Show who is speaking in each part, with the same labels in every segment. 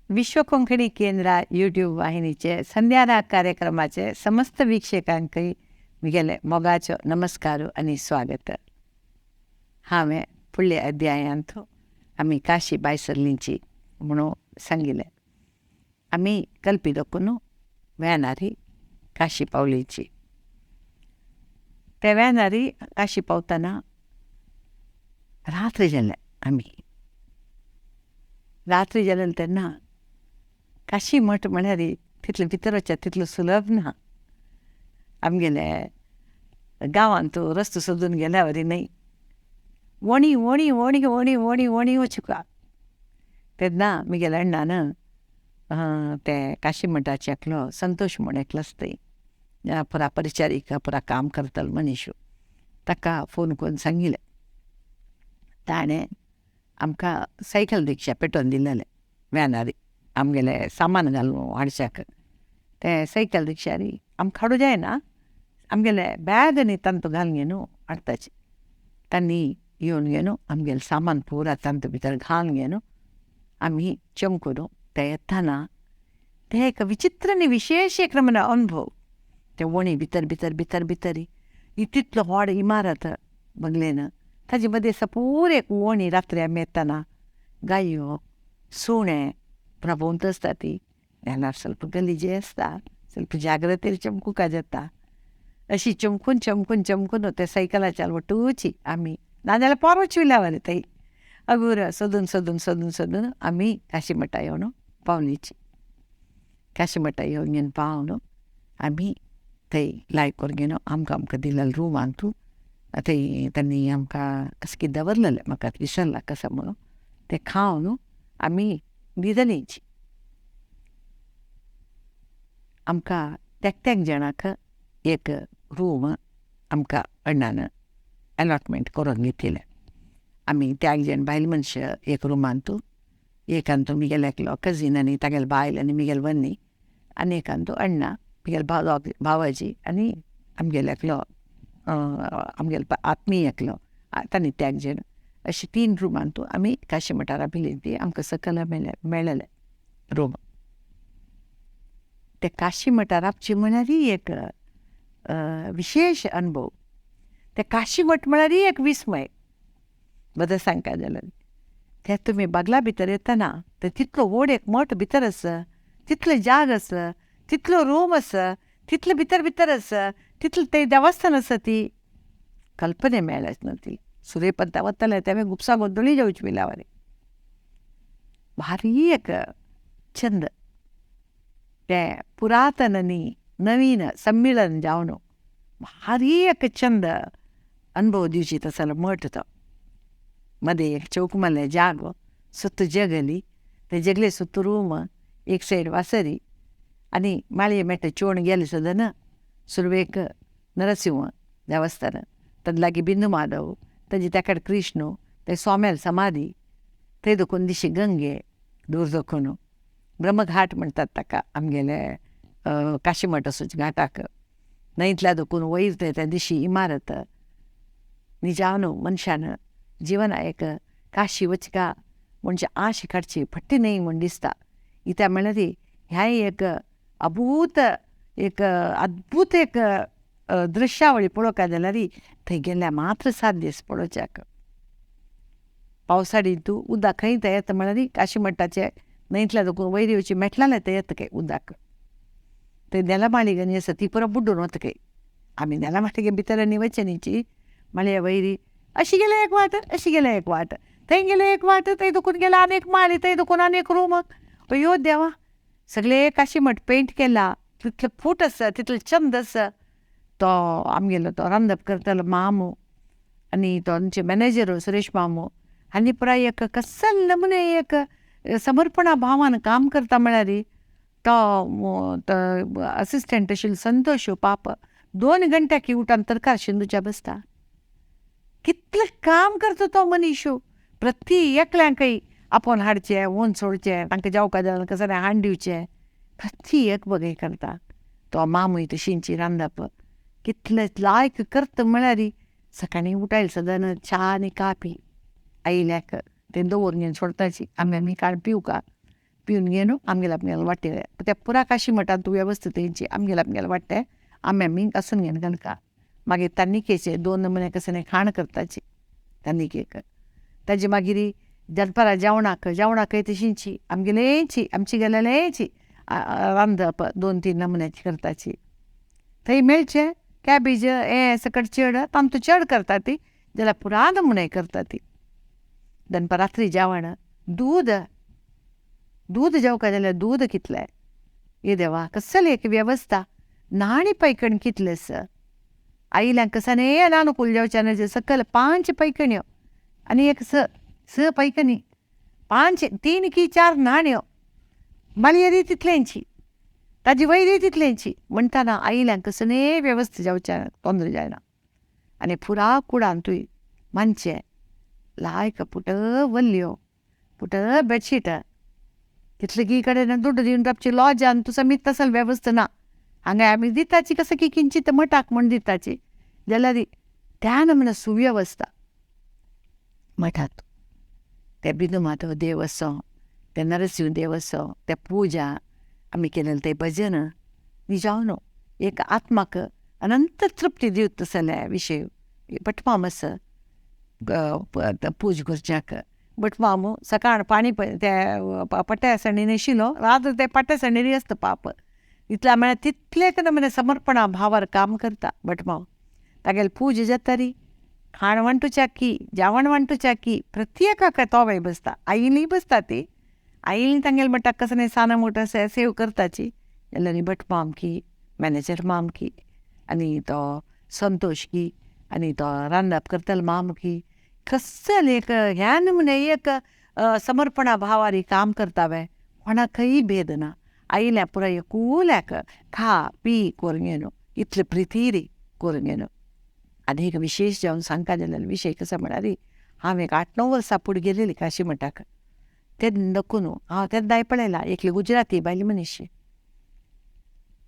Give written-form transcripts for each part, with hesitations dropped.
Speaker 1: विश्व कोंकणी केंद्र यूट्यूब वाहिनीचे संध्याराग कार्यक्रमाचे समस्त वीक्षकांकय म्हगेले मोगाचो नमस्कार आनी स्वागत. हांवें फुडल्या अध्यायांत आमी काशी बायसरलींची म्हणून सांगिल्लें. आमी कल्पी दोकून वेनारी काशी पावलीची. ते वेनारी काशी पावतना रात्र जालें. आमी रात्री जालें तेन्ना काशी मठ म्हळ्यार तितलें भितर वचप तितलो सुलभ ना. आमगेले गांवांत रस्तो सोदून गेल्या वरी न्हय, वणी वणी वणी वणी वणी वणी वचूंक. तेन्ना म्हगेल्या अण्णान ते काशी मठाचे एकलो संतोष म्हूण एकलो आसता थंय, पुरा परिचारीक पुरा काम करतलो मनीस, ताका फोन करून सांगिल्लें. ताणें आमकां सायकल रिक्षा पेटोवन दिलेलें व्हॅनार आमगेलें सामान घालून हाडच्याक. ते सायकल रिक्षार आमकां हाडूं जायना, आमगेलें बॅग आनी तांतू घालून घेवन हाडटाचे. तांणी येवन घेवन आमगेलें सामान पुरा तांतू भितर घालून घेवन आमी चमकून ते येतना ते एक विचित्र आनी विशेश एक नमुना अनुभव. ते वणी भितर भितर भितर भितर तितलो व्हड इमारत बंगलेन ताजे मदें पुरो एक वणी. रात्री आमी येतना गायो सुणे पुरा भोंवत आसता. ती जाल्यार ಸ್ವಲ್ಪ गलिजे आसता, ಸ್ವಲ್ಪ जाग्रतेर चमकुका जाता. अशी चमकून चमकून चमकून ते सायकलाच्यान वटूची आमी, नाजाल्यार पोरोच विल्यावर थंय अगूर सोदून सोदून सोदून सोदून आमी काशी मठा येवन पावलीची. काशी मठा येवन घेवन पावन आमी थंय लायक करून घेवन आमकां आमकां दिलेलो रुमांतू थंय तांणी आमकां कशें कितें दवरलेलें, म्हाका विसरलां कशें म्हणून, तें खावन आमी न्हिदलींची. आमकां तेक जाणांक एक रूम आमकां अण्णान एलॉटमेंट करून घेतिल्लें. आमी त्याग जाण बायल मनशां एक रुमांतू, एकांतू म्हगेलो एकलो कजीन आनी तागेले बायल आनी म्हगेले व्हनी, आनी एकांतू अण्णा म्हगेलो भावाजी आनी आमगेलो एकलो आमगेलो आत्मीय एकलो, तांणी त्याग जाण अशे 3 रुमांतू आमी काशी मठार राबिल्ली. ती आमकां सकयल मेळ्ळेलें रूम. ते काशी मठार रावची म्हळ्यारय एक विशेश अनुभव. ते काशी मठ म्हळ्यारय एक विस्मय. बरें सांगता जाल्यार ते तुमी बागला भितर येतना ते तितलो व्हड एक मठ भितर आसा, तितलो जाग आसा, तितलो रूम आसा, तितले भितर भितर आसा, तितलें तें देवस्थान आसा. ती कल्पने मेळच ना. ती सुर्यपंता वतले तें गुपसा गोंदळी जावची विलावारी. भारी एक छंद तें पुरातन आनी नवीन सम्मेलन जावन भारी एक छंद अनुभव दिवची तसलो मठ तो. मदें एक चौक मारलें जागो, सुत्त जगली, ते जगले सुत्त रूम, एक सायड वासरी आनी माळये मेट्टा चोण गेले सुद्दां ना. सुरवेक नरसिंह देवस्थान, ताजे लागीं बिंदू माधव, ताजे तेकाड कृष्ण, ते सोमेल समाधी, थंय दखून दिशी गंगे दूर दखून ब्रह्मघाट म्हणटात ताका आमगेले काशी मठ आसूच घाटाक. न्हंयतल्या दखून वयर ते दिशी इमारत. निजान मनशान जिवना एक काशी वचका म्हणजे आश काडची फट्टी न्हय म्हूण दिसता. कित्याक म्हळ्यार ह्याय एक अभूत एक अद्भूत एक दृश्यावळी पळोवंक जाल्यार थंय गेल्यार मात्र सात दीस पळोवच्याक. पावसाळी तूं उदक खंय थंय येता म्हळ्यार काशी मठाचे न्हंयतल्या दोकून वयर येवची मेटलाले थंय येता खंय उदक. थंय नेलामाळी गनी आसा ती पुरो बुड्डून वता खंय. आमी नेलामाळी भितर आनी वचचे न्ही माळये वयरी अशी गेले एक वाट, अशी गेले एक वाट, थंय गेले एक वाट, थंय दुखून गेला आनी एक माळी, थंय दुखून आनी एक रूम. अयो देवा, सगळे काशी मठ पेंट केला, तितले फूट आसा, तितले चंद आसा. तो आमगेलो तो रांदप करतालो मामू आनी तो आमचे मॅनेजर सुरेश मामू हांणी पुराय एक कसल नमुने एक समर्पणा भावान काम करता म्हळ्यार तो असिस्टंट आशिल्लो संतोष पाप 2 घंट्याक उठान तरकार शिंदूच्या बसता. कितलें काम करता तो मनीस. प्रति एकल्यांकय आपोवन हाडचें, ओन सोडचें, तांकां जेवपा जाल्यार कसलें हाडून दिवचें, प्रति एक बगय करता. तो मामूय तशींची रांदप कितलें लायक करता म्हळ्यार सकाळीं उठायलें सदां च्या आनी कापी आयल्याक तें दवरून घेवन सोडताची आमी आमी काड पिवका. पिवन घेवन आमगेले आमगेले वाटेर त्या पुरा काशी मठांत तूं वेवस्था तेंची आमगेले आमगेले वाटे आमी आमी घासून घेवन घालता. मागीर तान्निकेचे 2 नमुने कसलें खाण करताची तान्निकेक. ताजे मागीर दनपारां जेवणाक जेवणाकय तशींची आमगेलेची आमची गेलेलेची रांदप 2-3 नमुन्याची करताची. थंय मेळचें कॅबेज हें सकट चड तांतू चड करता ती जाल्यार पुरा नमुने करता ती. दनपार रात्री जेवण दूद दूद जेवका जाल्यार दूद कितलें हे देवा कसली एक वेवस्था. न्हाणी पैकण कितलें आयिल्ल्यांक सने अनानुकूल जावचें सकयल 5 पैकण्यो आनी एक 6 पैकणी 5 3 की 4 न्हाण्यो माळयेरी तितल्यांची ताजी वयरी तितल्यांची म्हणटाना आयिल्ल्यांक सने वेवस्था जावचें तोंदर जायना. आनी पुरा कुडांतूय मानचें लायक पुट वल्ल्यो पुट बेडशीट तितले की कडेन दुड्ड दिवन रावची लॉजान तूं समीत तसल वेवस्था ना. हांगा आमी दिताची कसं की किंचित मठाक म्हूण दिताची जाल्यार त्या नमुने सुव्यवस्था मठांत. ते बिंदू माधव देव आसो, ते नरसिंह देव आसो, ते पुजा आमी केलेलें तें भजन निजावन एक आत्माक अनंत तृप्ती दिवता तसले विशय. भटमाम आसा पूज करच्याक भटमाम सकाळ पाणी ते पट्या सणीन आशिल्लो रात ते पट्या सणीर आसता पाप इतल्या म्हळ्यार तितलें नमुने समर्पणा भावार काम करता भटमाम. तागेली पूजा जाता री खाण वांटूच्याकी जेवण वांटूच्याकी प्रत्येकाक तोवय बसता आईली बसता ती आईली तांगेले म्हणटा कसलें साना मोठो सेव करताची जाल्यार भटमाम की मॅनेजर माम की आनी तो संतोष की आनी तो रांदप करतलो माम की कसले एक ह्या नमुने एक समर्पणा भावारी काम करता वे कोणाकय भेद ना. आयिल्ल्या पुराय कुल्याक खा पी करून घेवन इतले प्रिती करून घेवन. आनी एक विशेश जावन सांगता जाल्यार विशय कसो म्हळ्यार हांव एक 8-9 वर्सां फुडें गेलेली काशी मठाक तेन्ना न्हू हांव तेन्नाय पळयलां एकली गुजराती बायल मनीस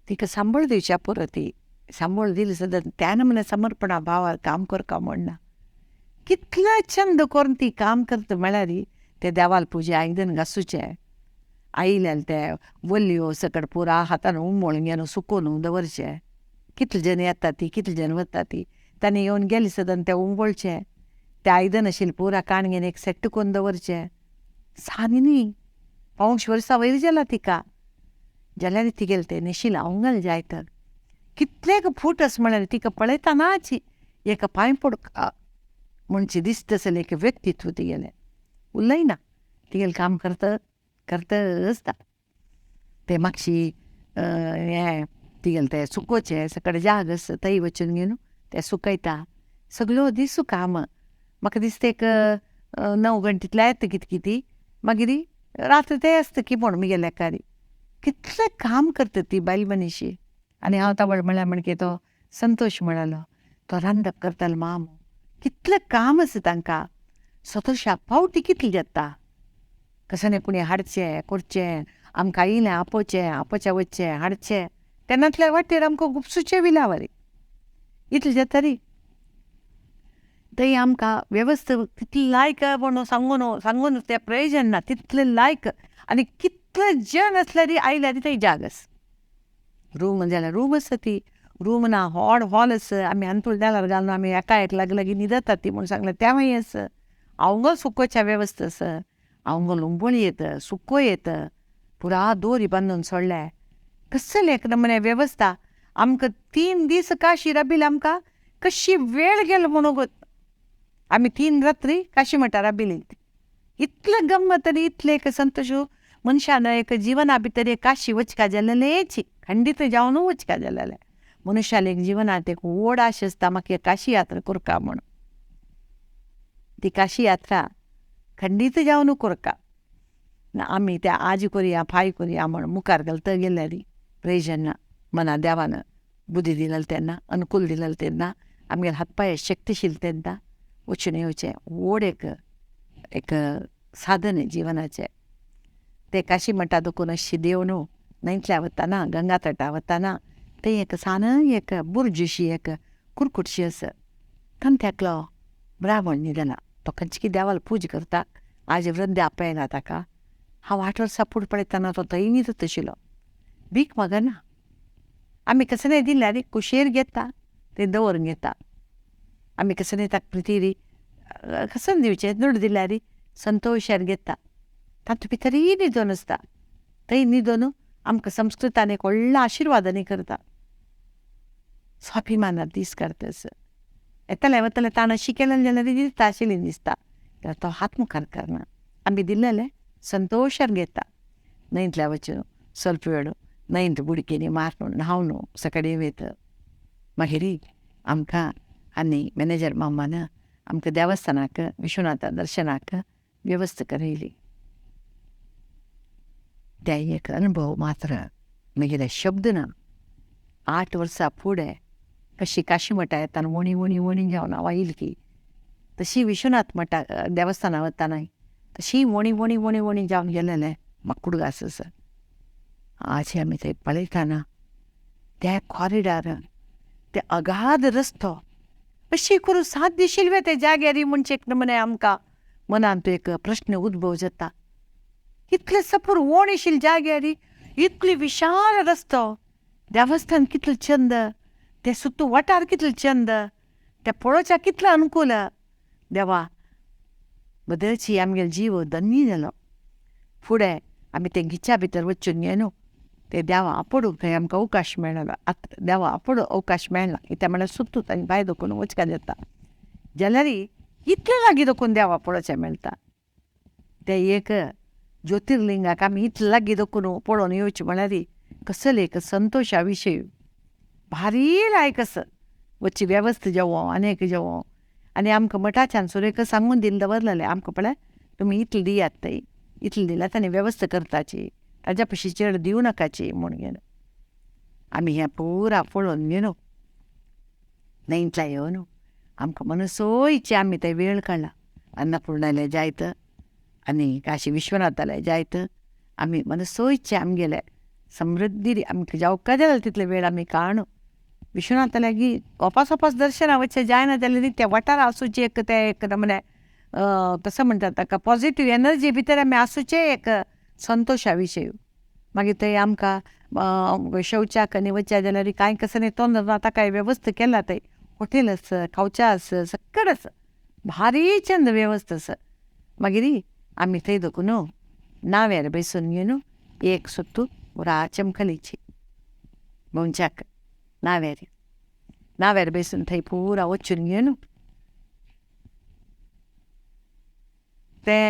Speaker 1: तिका सांबाळ दिवच्या पुरो ती सांबाळ दिली सदां त्या नमुने समर्पणा भावार काम करका म्हणना कितलो छंद करून ती काम करता म्हळ्यार ते देवाल पुजे आयदन घासूचें आयिल्ल्यान ते वल्ल्यो सकट पुरा हातान उमळून घेवन सुकोवन दवरचें कितले जण येता ती कितले जण वता ती तांणी येवन गेली सदां ते उंबळचें ते आयदन आशिल्लें पुरा काण घेवन एक सेट्ट करून दवरचें. सानी न्ही 25 वर्सां वयर जाला तिका जाल्यार तिगेलें तें न्हेशिल्लें आंगल जायत कितलेक फूट आसा म्हळ्यार तिका पळयतनाच एका पांय पडका म्हणचे दिसता आसलें एक व्यक्तित्व तिगेलें. उलयना तिगेलें काम करता करता आसता. तें मातशी हें तिगेलें तें सुकोवचें सकट जाग आसा थंय वचून घेवन तें सुकयता सगळो दीस काम. म्हाका दिसता एक 9 घंटे येता कितें कितें मागीर रात तें आसता की म्हूण म्हगेल्या लेखारी कितलें काम करता ती बायल मनीशी. आनी हांव तावळ म्हळ्यार म्हणके तो संतोष म्हणालो तो रांदप करतालो माम कितलें काम आसा तांकां सतोशाक फावटी कितली जाता कसलें कोणी हाडचें करचें आमकां आयिल्लें आपोवचें आपोवचें वचचें हाडचें तेन्नातल्या वाटेर आमकां गुपसुचें विलावरी इतलें जाता री. थंय आमकां वेवस्था तितली लायक म्हणून सांगून सांगून तें प्रयोजन ना तितलें लायक. आनी कितले जन आसल्यार आयल्यार थंय जाग आसा. रूम जाल्यार रूम आसा ती रूम ना व्हड हॉल आसा आमी अंतूळ दारार घालून आमी एका एक लागीं लागीं न्हिदता ती म्हूण सांगलें तेंवूय आसा. हांगा सुकोवच्या वेवस्था आसा हांगा लुंबोळी येता सुको येता पुरा दोरी बांदून सोडल्या कसलें एक नमुने वेवस्था. आमकां 3 दीस काशी राबिल्ले आमकां कशी वेळ गेलो म्हणून आमी 3 रात्री काशी मठार राबिल्ली. इतलें गम्मत आनी इतलें एक संतोश मनशान एक जिवना भितर एक काशी वचका जालेलेच खंडीत जावन वचका जालेलें मनुष्याले एक जिवनांत एक व्हड आश आसता म्हाका एक काशी यात्रा करका म्हूण. ती काशी यात्रा खंडीत जावन करका ना आमी ते आज करुया फाय करुया म्हूण मुखार घालता गेल्यार प्रयोजन ना. मना देवान बुद्धी दिलेली तेन्ना अनुकूल दिलेलें तेन्ना आमगेले हातपांय शक्तिशील तेन्ना वचून येवचें व्हड एक एक साधन जिवनाचें. ते काशी मठा देखून अशी देव न्हू न्हंयतल्या वतना गंगा तटा वतना थंय एक सान एक बुर्जशी एक कुरकुटशी आसा तांत्याकलो ब्राह्मण न्हिदला तो खंयची देवाल पूजा करता आज वृद्ध आपयला ताका. हांव 8 वर्सां फुडें पळयतना तो थंय न्हिदत आशिल्लो. भीक मागना, आमी कसलें दिल्यार कुशेर घेता, तें दवरून घेता. आमी कसलें ताका प्रितीरी कसन दिवचें दुडू दिल्यार संतोशान घेता. तातूंत भितरय न्हिदोन आसता. थंय न्हिदोन आमकां संस्कृतान एक व्हडलो आशिर्वादांनी करता. स्वाभिमानात दीस काडटा असो. येतलें वतलें ताणें अशी केलें जाल्यार दिसता आशिल्ली दिसता, जाल्यार तो हात मुखार करना. आमी दिल्लें संतोशान घेता. न्हंयतल्या वचून स्वल्प वेळ न्हंयत बुडकेनी मारून न्हांवन सकाळीं वयता. मागीर आमकां आनी मॅनेजर मामान आमकां देवस्थानाक विश्वनाथा दर्शनाक वेवस्था करयली. ते एक अनुभव मात्र मागीर शब्द ना. 8 वर्सां फुडें कशी काशी मठा येताना वणी वणी वणी जावन हांव आयली की तशी विश्वनाथ मठा देवस्थाना वतना तशी वणी वणी वणी वणी जावन गेलेलें म्हाका आसा. आजी आमी थंय पळयतना त्या कॉरिडार ते अगाध रस्तो अशी करून साध्य आशिल्ले ते जाग्यार म्हणचे एक नमुने आमकां मनांत एक प्रश्न उद्भव जाता. इतले सपूर वण आशिल्ले जाग्यार इतली विशाल रस्तो, देवस्थान कितलें चंद, ते सुत्तू वाठार कितले चंद, ते पळोवच्याक कितलें अनुकूल. देवा बदलची आमगेलो जीव धन्य जालो. फुडें आमी ते गिच्या भितर वचून न्हू ते देवा आपोडूंक थंय आमकां अवकाश मेळ्ळो. आतां देवा आपोडूंक अवकाश मेळना कित्याक म्हळ्यार सुत्तूच आनी भायर दखून वचपाक जाता. जाल्यार इतलें लागीं दखून देवा पळोवचें मेळटा. ते एक ज्योतिर्लिंगाक आमी इतलें लागीं दखून पळोवन येवचें म्हळ्यार कसलो एक संतोशा विशय. भारी लायक आसा वचची वेवस्था जेवो आनी एक जेवो. आनी आमकां मठाच्यान सुरेख सांगून दिवन दवरलेलें आमकां पळय तुमी इतलें दियात थंय, इतलें दिल्यार तांणी वेवस्था करताची, ताज्या पशी चड दिवं नाकाची म्हूण घेवन आमी हें पुरा पळोवन घेवन न्हंयतल्या येवन आमकां मनसोयचे आमी थंय वेळ काडला. अन्नपूर्णाले जायत आनी काशी विश्वनाथाले जायत आमी मनसोयचे आमगेले समृद्धी आमकां जावका जाल्यार तितले वेळ आमी काडू. विश्वनाथा लागीं ओपास ओपास दर्शना वचचें जायना जाल्यार त्या वाठार आसूचे एक ते एक नमुने कसो म्हणटात ताका पॉझिटीव एनर्जी भितर आमी आसूचे एक संतोशा विशय. मागीर थंय आमकां शौचाक आनी वचचें जाल्यार कांय कसो न्ही तोंड आतां कांय वेवस्था केला थंय हॉटेल आसा, खावचें आसा, सगळें आसा, भारी चंद वेवस्था आसा. मागीर आमी थंय दखून नाव्यार बसून घेवन एक सुत्तू पुरा चमकलीची भोंवच्याक नाव्यार नाव्यार बसून थंय पुरा वचून घेवन ते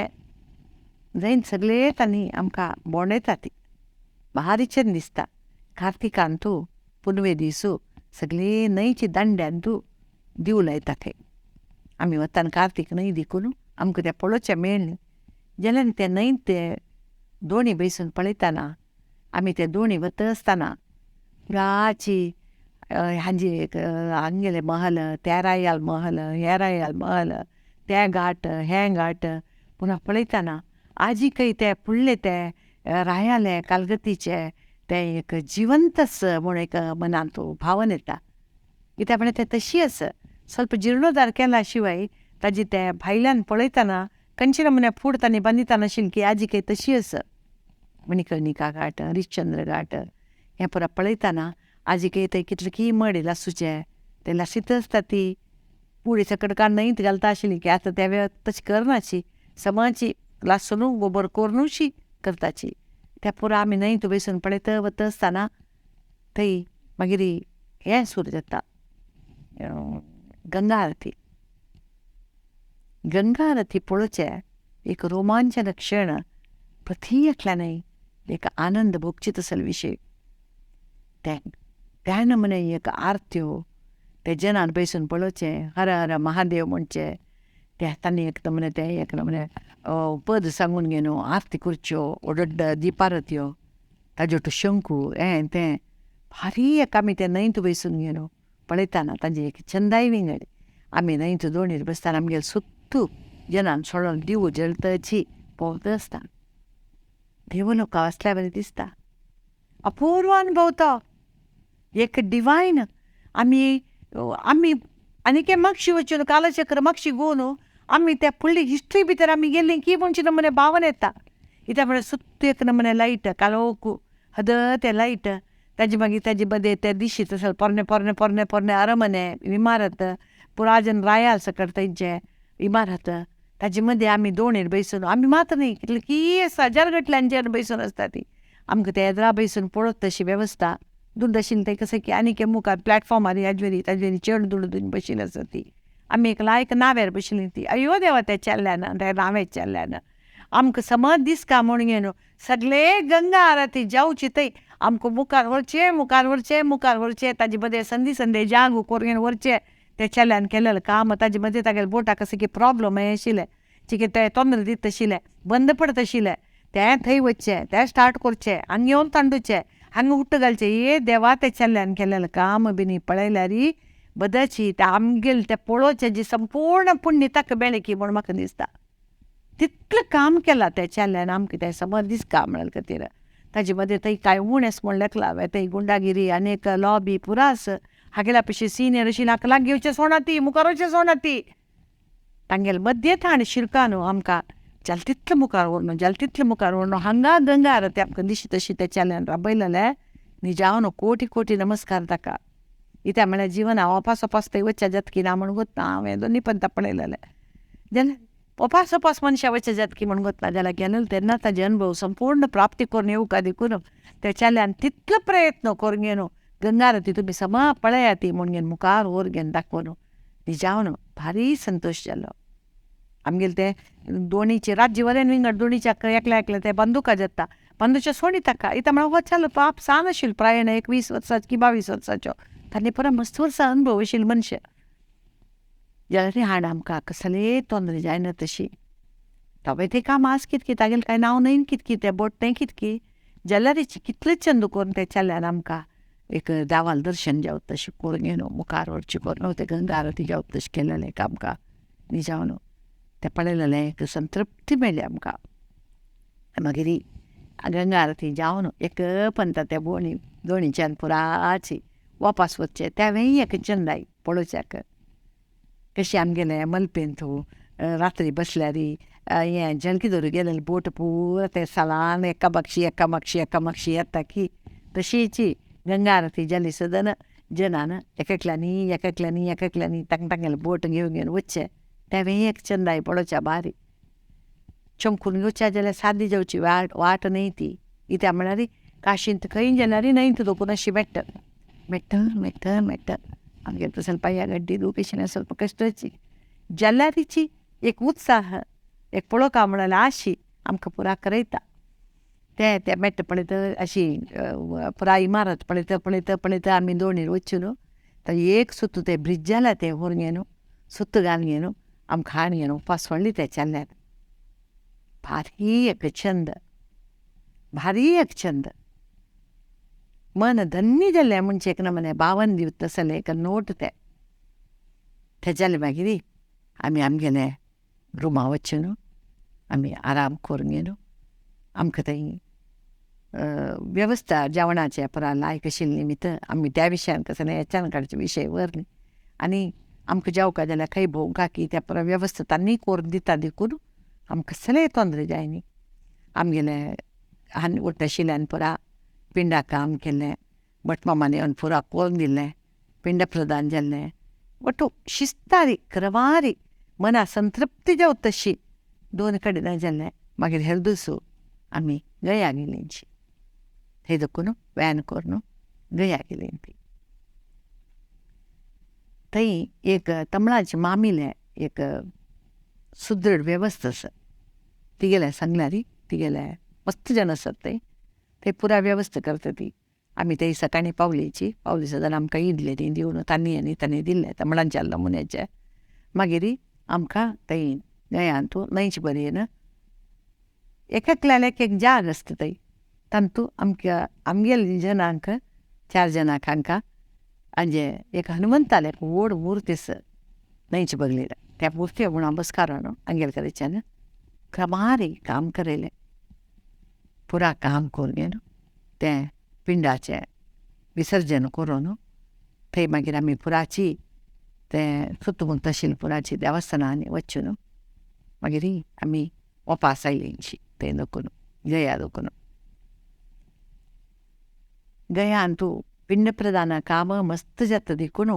Speaker 1: जैन सगळे तांणी आमकां भोंवडायता ती भारी चंद दिसता. कार्तिकांतू पुनवे दिसू सगळे न्हंयची दांड्यांतू दिव लायता थंय. आमी वतान कार्तीक न्हंय देखून आमकां तें पळोवचें मेळ्ळें. जाल्यार ते न्हंय ते दोणी बसून पळयतना आमी ते दोणी वता आसतना पुराची हांजी एक हांगेले महल, त्या रायाल महल, ह्या रायाल महल, ते घाट हे घाट पुन्हा पळयतना आजी खंय ते फुडले ते रायाले कालगतीचे ते एक जिवंतच म्हूण एक मनांत भावन येता. कित्याक म्हळ्यार ते तशी आसा. स्वल्प जिर्णोद्धार केला शिवाय ताजी ते भायल्यान पळयतना खंयचे नमुने फूड तांणी बांदिताना आशिल्ली की आजी खंय तशी आसा. मणिकर्णिका घाट, हरिश्चंद्र घाट हें पुरा पळयतना आजी खंय थंय कितले की मडे लासूचे ते लासीत आसता ती पुडी सकट काडून न्हंयत घालता आशिल्ली की आतां त्या वेळार तशें करनाशी समाची लासून गोबर कोरनूशी करताची. त्या पुरा आमी न्हंयत बसून पळयता वता आसतना थंय मागीर हें सुरू जाता गंगा आरती. गंगा आरती पळोवचें एक रोमांचन क्षण प्रती एकल्यान एक आनंद भोगची तसलो विशय. त्या नमुने एक आरत्यो ते जनान बसून पळोवचें हर हर महादेव म्हणचें ते तांणी एक नमुने ते एक नमुने पद सांगून घेवन आरती करच्यो, व्हड दिपारत्यो, ताज्यो तो शंकू हें तें भारी एक आमी ते न्हंयत बसून घेवन पळयतना तांची एक चंदाय विंगड. आमी न्हंयत दोणीर बसतना आमगेले सुत्तू जनान सोडून दिवो जळतची पोवता आसता. देव लोकां आसल्या बरें दिसता. अपूर्व अनुभव तो एक डिवायन. आमी आमी आनी मागशी वचून कालचक्र मागशी घेवन आमी त्या फुडली हिस्ट्री भितर आमी गेली की म्हणचे नमुने भावन येता. इत्या म्हळ्यार सुत्त एक नमुने लायट काळोख हद ते लायट ताजे मागीर ताजे बदे ते दिशीत असल पोरणे पोरणे पोरणे पोरणे अरमने इमारत पुराजन रायाल सकट तेंचे इमारत ताजे मदें आमी दोणेर बैसून आमी मात्र न्ही कितले की आसा हजार गटल्यांचेर बैसून आसता ती आमकां ते येद्रा बैसून पळोवप तशी वेवस्था दुड्ड आशिल्ली तें कशें की आनीक मुखार प्लॅटफॉर्मार हाजेर ताजेर चड दुडू दिवन बशिल्ली आसा ती आमी एक लायक नाव्यार बशिल्ली ती अयो देवा त्या चेल्ल्यान त्या नाव्यार चेल्ल्यान आमकां समज दिसका म्हूण घेवन सगळे गंगा आरती जावची थंय आमकां मुखार व्हरचें मुखार व्हरचें मुखार व्हरचें ताजे मदें संदी संदी जाग करून व्हरचें त्या चेल्यान केलेलें काम ताजे मदें तागेल्या बोटाक कशें कितें प्रोब्लम हें आशिल्लें कितें तें तोंद्र दीत आशिल्लें बंद पडत आशिल्लें तें थंय वचचें तें स्टार्ट करचें हांगा येवन तांडुचें हांगा हुट्ट घालचें ये देवा त्या चेल्यान केलेलें काम बीन पळयल्यार बदची तें आमगेलें तें पळोवचें जी संपूर्ण पुण्य ताका मेळ्ळें म्हूण म्हाका दिसता तितलें काम केलां त्या चेल्यान आमकां तें समज दिसता म्हणल्या खातीर ताजे मदें थंय कांय उणें म्हूण लेखलां हांवें थंय गुंडागिरी आनी लॉबी पुरा आसा हागेल्या पशी सिनियर आशिल्ले हाका लागीं येवचें सोडना ती मुखार वचचें सोडना ती तांगेले मद्ये थाण शिरका न्हू आमकां जालें तितलें मुखार व्हरून जालें तितलें मुखार व्हरून हांगा गंगा आरती आमकां दिशी तशी त्या चेल्यान राबयलेलें निजावन कोटी कोटी नमस्कार ताका इत्या म्हळ्यार जिवना ओपास ओपास थंय वचच्या जातकी ना म्हूण गोतना हांवें दोनी पंता पळयलेलें जाल्यार ओपास ओपास मनशां वचच्या जातकी म्हूण गोतना जाल्यार गेलेलो तेन्ना ताजे अनुभव संपूर्ण प्राप्ती करून येवका देखून त्या चेल्यान तितलो प्रयत्न करून घेवन गंगा आरती तुमी समा पळयात ती म्हूण घेवन मुखार व्हर घेवन दाखोवन निजावन भारी संतोश जालो आमगेले ते दोणीचे राज्य वरेन विंगड दोणीच्या एकल्या एकल्या ते बंदुका जाता बंदुच्या सोडी ताका इत्या म्हळ्यार हो चलो पाप सान आशिल्लो प्रायण 21 वर्साचो की 22 वर्साचो तांणी पुरा मस्त वर्सां अनुभव आशिल्लो मनशां जाल्यार हाड आमकां कसले तोंद्रे जायना तशी तवे ते काम आस कितकी तागेलें कांय नांव न्हय कितकी तें बोट तें कितकी जाल्यार कितलें चंद करून ते चल्यान आमकां एक देवाल दर्शन जावं तशें करून घेवन मुखार व्हरचें करून तें गंगा आरती जावं तशें केलेलें आमकां निजावन तें पळयलेलें एक संतृप्ती मेळ्ळी आमकां मागीर गंगा आरती जावन एक पंता त्या बोणी दोणीच्यान पुराची वापस वचचें तेंवूय एक चंदाय पळोवच्याक कशें आमगेलें मलपेंत रात्री बसल्यार हें झलकी धरून गेलेलें बोट पुरा ते सालान एका मागशी एका मागशी एका मागशी येता की तशीच गंगा आरती जाली सदन जनान एक एकल्यांनी एक एकल्यांनी एक एकल्यांनी तांकां तांगेलें बोट घेवन घेवन वचचें तेंवूय एक चंदाय पळोवच्या बारी चमकून घेवच्या जाल्यार सादी जावची वाट वाट न्हय ती कित्याक म्हळ्यार काशींत खंय जाल्यार न्हय दोकून अशी मेट्ट मेट्ट मेट्ट मेट्ट आमगेर तसो पांया गड्डी दुकेशन ಸ್ವಲ್ಪ कश्टाची जाल्यारीची एक उत्साह एक पळोवका म्हणल्यार आशी आमकां पुरा करयता ते ते मेट्ट पळयत अशी पुरा इमारत पळयता पळयता पळयता आमी दोणीर वचून न्हू तर एक सुत्त ते ब्रिज जाला ते व्हरून घेवन सुत्त घालून घेवन आमकां हाडून घेवन उपास सोडली त्या चल्यान भारी एक छंद भारी एक छंद मन धन्य जालें म्हणजे एक नमुने बावन दिवत तसलें एक नोट तें थंय जालें मागीर आमी आमगेले रुमा वचून आमी आराम करून घेवन आमकां थंय वेवस्था जेवणाचें पुरा लायक आशिल्ली निमित्त आमी त्या विशयान कसलें हेच्यान काडचे विशय व्हर न्ही आनी आमकां जेवका जाल्यार खंय भोंवका की त्या पुरा वेवस्था तांणी करून दिता देखून आमकां कसलेंय तोंद्रे जाय न्ही आमगेले आनी उरता आशिल्ल्यान पुरा पिंडा काम केलें भटमामान येवन पुरा करून दिलें पिंड प्रदान जालें ಒಟ್ಟು शिस्तारी क्रमारी मना संतृप्ती जावं तशी दोन कडेन जालें मागीर हेर आमी गया गेलींची थंय देखून व्यान करून गया गेलीं ती थंय एक तमळाची मामीलें एक सुदृढ वेवस्था आसा तिगेलें सांगल्यार तिगेलें मस्त जन आसात थंय ते पुरा वेवस्था करता ती आमी थंय सकाळीं पावलीची पावली सदां आमकां इडली दिवन तांणी आनी तांणी दिल्लें तमळांच्या नमुन्याचें मागीर आमकां थंय गोंयांत न्हंयचे बरेन एक एकल्याक एक एक जाग आसता थंय तातूंत आमकां आमगेले जनांक चार जणांक हांकां म्हणजे एक हनुमंतालें एक व्हड मूर्ती आसा न्हंयचे बगलेर त्या मुर्ती म्हूण नमस्कार आमगेले कडेच्यान क्रमारी काम करयलें पुरा काम करून घेवन तें पिंडाचें विसर्जन करून थंय मागीर आमी पुराची तें सुतमुक्त आशिल्लें पुराची देवस्थानांनी वचून मागीर आमी वापस आयलींची थंय देखून. गया देखून गयांतू पिंड प्रदान काम मस्त जाता देखून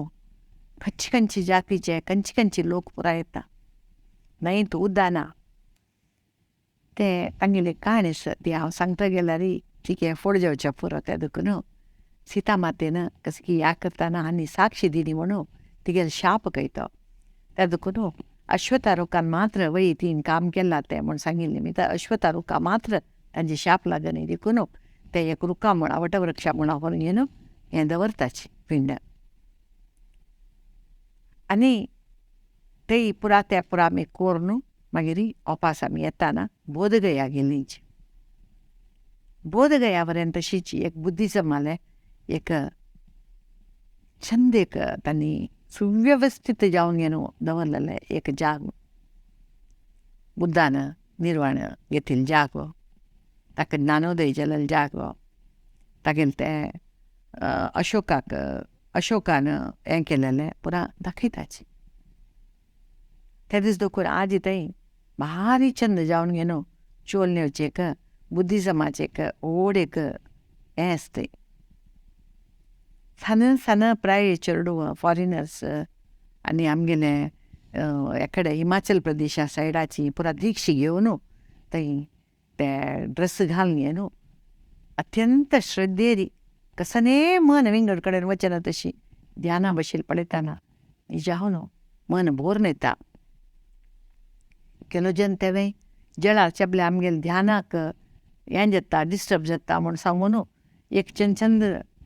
Speaker 1: खंयचे खंयचे जातीचे खंयचे खंयचे लोक पुराय येता. न्हंयत उद्दाना ते तांगेली काणी आसा ती हांव सांगता गेल्यार तिके फोड जावच्या पुरो. तें देखून सीता मातेन कशें की ह्या करतना आनी साक्षी दिली म्हणून तिगेलो शाप कयतो. तें देखून अश्वत्था रुखान मात्र वय तीन काम केलां तें म्हूण सांगिल्लें. मागीर अश्वत्था रुखा मात्र तांचे शाप लागनी देखून ते एक रुखा मुळां वटवृक्षा मुळां व्हरून घेवन हें दवरताची पिंड. आनी तेय पुरा त्या पुरा आमी करून मागीर वापस आमी येताना बोधगया गेलींच. बोधगया पर्यंत तशीच एक बुद्धिजमालें एक छंद एक तांणी सुव्यवस्थीत जावन घेवन दवरलेलें एक जाग. बुद्धान निर्वाण घेतिल्लो जागो, ताका ज्ञानोदय जाल्लो जागो, तागेलें तें अशोकाक अशोकान हें केलेलें पुरा दाखयताची. ते दीस देखून आज थंय भारी छंद जावन घेवन चोलनेवचें एक बुद्धिजमाचें एक व्हड एक हें आसता. सान सान प्राय चेडूं फॉरेनर्स आनी आमगेले एकडे हिमाचल प्रदेशा सायडाची पुरा दीक्षा घेवन थंय ते ड्रेस घालून घेवन अत्यंत श्रद्धेरी कसने मन विंगड कडेन वचना तशी ध्याना बशील पळयतना जावन मन भरून येता. केलो जन तेवें जळार चेपले आमगेले ध्यानाक हें जाता डिस्टर्ब जाता म्हूण सांगून एक चंद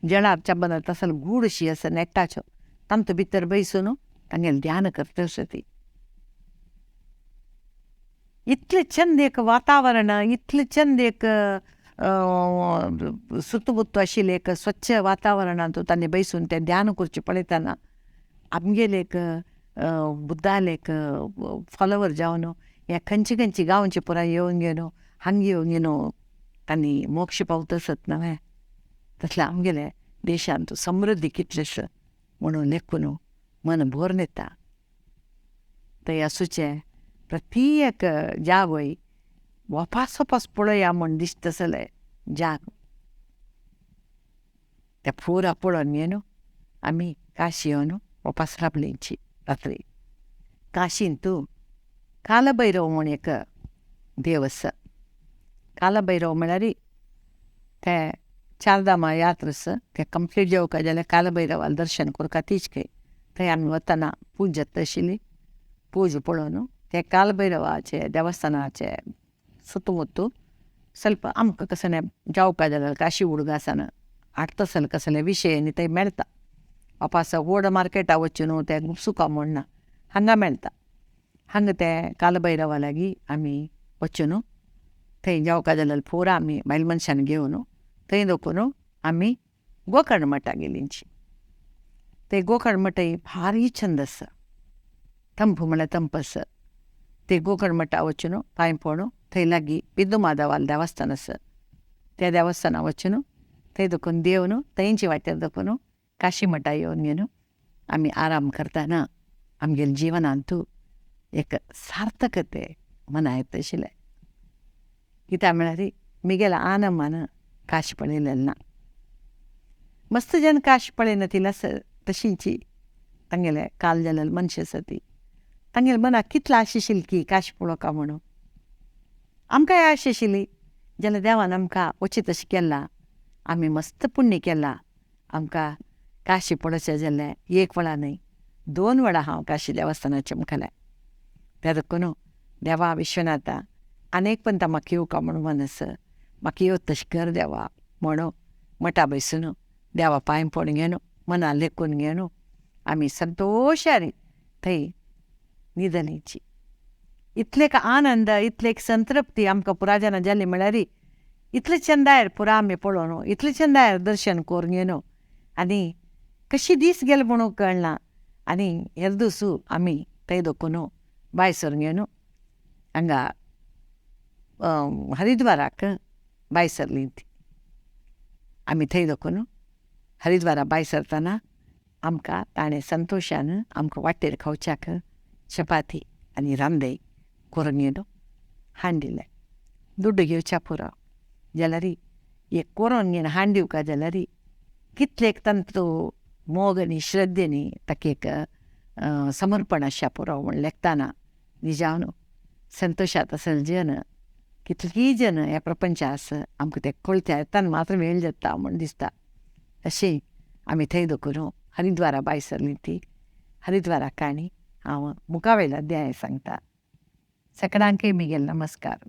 Speaker 1: जळार चेपना तसलो गूढ शी आसा नेटाचो तांतू भितर बैसून तांगेलें ध्यान करता ती. इतलें चंद एक वातावरण, इतलें चंद एक सुतबुत्तू आशिल्लें एक स्वच्छ वातावरणांत तांणी बैसून तें ध्यान करचें पळयतना आमगेले एक बुद्धाले एक फॉलोवर जावन हे खंयचे खंयचे गांवचे पुराय येवन घेवन हांगा येवन घेवन तांणी मोक्ष पावता आसत न्हय तसलें आमगेले देशांत समृद्धी कितलेश म्हणून लेखून मन भरून येता. थंय आसूचें प्रत्येक जागोय वापास वापास पळोवया म्हूण दिसता तसलें जाग. तें पुरा पळोवन घेवन आमी काशी येवन वापास राबलींची रात्री. काशींत कालभैरव म्हूण एक देव आसा. कालभैरव म्हळ्यार ते चारधामा यात्रा आसा तें कंप्लीट जावंक जाल्यार कालभैरवालें दर्शन करता तीच खंय. थंय आमी वतना पूज जाता आशिल्ली. पूज पळोवन ते कालभैरवाचे देवस्थानाचे सुतमुत्तू ಸ್ವಲ್ಪ आमकां कसलें जावपा जाल्यार काशी उडगा आसना हाडटा कसले विशय आनी थंय मेळटा. वापास व्हड मार्केटा वचून न्हू तें गुपसुका म्हूण ना, हांगा मेळटा. हांगा ते कालभैरवा लागीं आमी वचून थंय जावपा जाल्यार पुरा आमी बायल मनशान घेवन थंय दखून आमी गोकर्ण मठा गेलींची. ते गोकर्ण मठय भारी छंद आसा. तंप म्हळ्यार तंप आसा. ते गोकर्ण मठा वचून पांय पडून थंय लागीं बिंदू माधवालें देवस्थान आसा. त्या देवस्थाना वचून थंय दखून देवन थंयचे वाटेर दखून काशी मठा येवन घेवन आमी आराम करतना आमगेल्या जिवनांत एक सार्थकते मना येता आशिल्लें. कित्याक म्हळ्यार मिगेल्या आनमान काश पळयलेलें ना. मस्त जन काश पळयना तिला तशींची तांगेले काल जाल्ले मनशां आसा ती तांगेल्या मनाक कितलो आशा आशिल्ली की काश पळोवका म्हणून. आमकांय आशा आशिल्ली जाल्यार देवान आमकां वचीत तशें केलां, आमी मस्त पुण्य केलां, आमकां काशी पळोवचें जाल्यार एक वेळा न्हय दोन वेळा हांव काशी देवस्थानाचें मुखाल्यार. त्या देखून देवा विश्वनाथा आनी एक पण म्हाका येवका म्हूण मन आसा, म्हाका येवत तशें कर देवा म्हणून मठा बैसून देवा पांय पडून घेवन मना लेखून घेवन आमी संतोशान थंय न्हिदलींची. इतले आनंद, इतले संतृप्ती आमकां पुराजना जाली म्हळ्यार इतले चंदायर पुरा आमी पळोवन इतले चंदायर दर्शन करून घेवन आनी कशी दीस गेले म्हणून कळना. आनी हेर दिसू आमी थंय दखून भायर सरून घेवन हांगा हरिद्वाराक भायर सरलीं. ती आमी थंय दखून हरिद्वारा भायर सरतना आमकां ताणें संतोशान आमकां वाटेर खावच्याक चपाती आनी रांदे करून घेवन हाडून दिलें. दुड्ड घेवच्या पुरो. जाल्यार एक कोरोन घेवन हाण दिवका जाल्यार कितले तांचो मोग आनी श्रद्धेनी ताका एक समर्पण आसच्या पुरो म्हूण लेखतना निजावन संतोश आसल जन कितलीय जन ह्या प्रपंच आसा आमकां तें कळटा येताना मात्र वेळ जाता म्हूण दिसता. अशें आमी थंय दखून हरिद्वारा भायर सरली ती हरिद्वारा काणी हांव मुखावेल्या अध्याय सांगता. सगळ्यांकय म्हगेलो नमस्कार.